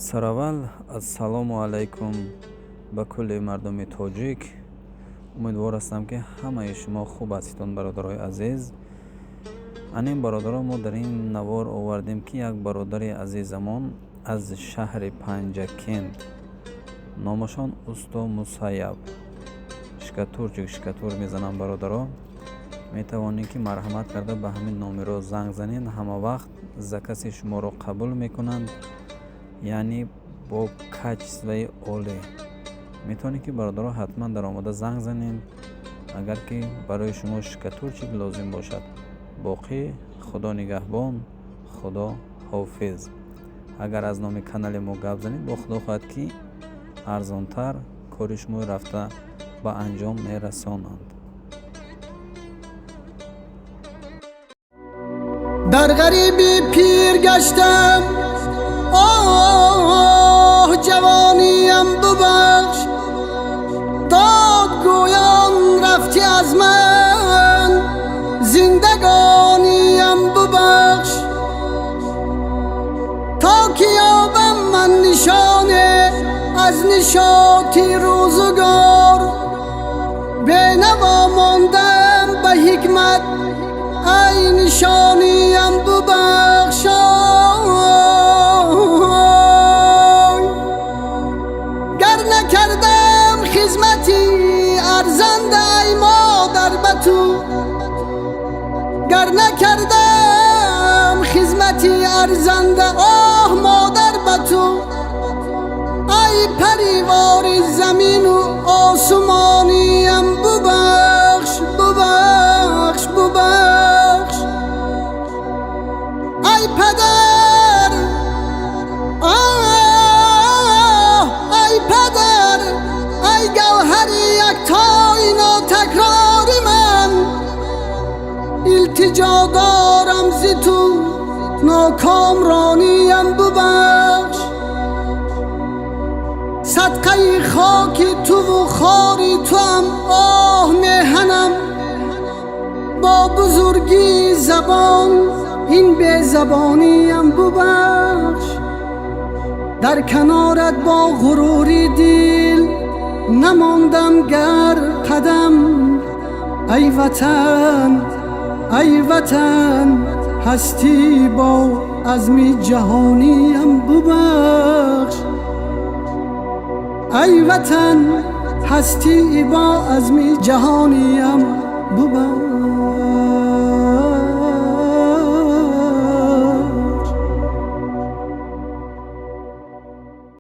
Сараввал ассалому алайкум ба кулли мардуми тоҷик. Умедвор ҳастам, ки ҳамаи шумо хуб ҳаститон, бародарои азиз. Анин, бародарон, мо дар ин навор овардем, ки як бародари азизамон аз шаҳри Панҷакент, номашон усто Мусаяб, штукатурчик, штукатур мезананд. Бародаро, метавонед, ки марҳамат карда ба ҳамин номеро занг занед. Ҳама вақт закази шуморо қабул мекунанд, яъне бо качествои олӣ. Метавонед, ки, бародаро, ҳатман даромада занг занед, агар ки барои шумо штукатурчик лозим бошад. Боқӣ Худо нигаҳбон, Худо ҳофиз. Агар аз номи канали мо гап занед, бо Худо хоҳад, ки арзонтар кори шумо рафта ба анҷом мерасонанд. Дар ғарибӣ пир гаштам, оҳ, ҷавониям бубахш. Дод гӯён рафтӣ аз ман, зиндагониям бубахш. То ки ёбам ман нишоне аз нишоти рӯзгор, бенаво мондам ба ҳикмат, ай нишониям бубахш. Гар накардам хизмати арзанда, ай модар, ба ту, гар накардам хизмати арзанда, оҳ, модар, ба ту, ай паривори замину осумониям бубахш, бубахш, бубахш. Ай падар, оҳ, ай падар, ай гавҳари яктои нотакрори ман, илтиҷо дорам зи ту, нокомрониям бубахш. Садқаи хоки туву хори туам, оҳ, меҳанам, бо бузургии забон ин безабониям бубахш. Дар канорат бо ғурури дил намондам гар қадам, ай ватан, ай ватан, ҳастӣ бо азми ҷаҳониям бубахш. Ай ватан, ҳастӣ бо азми ҷаҳониям бубахш.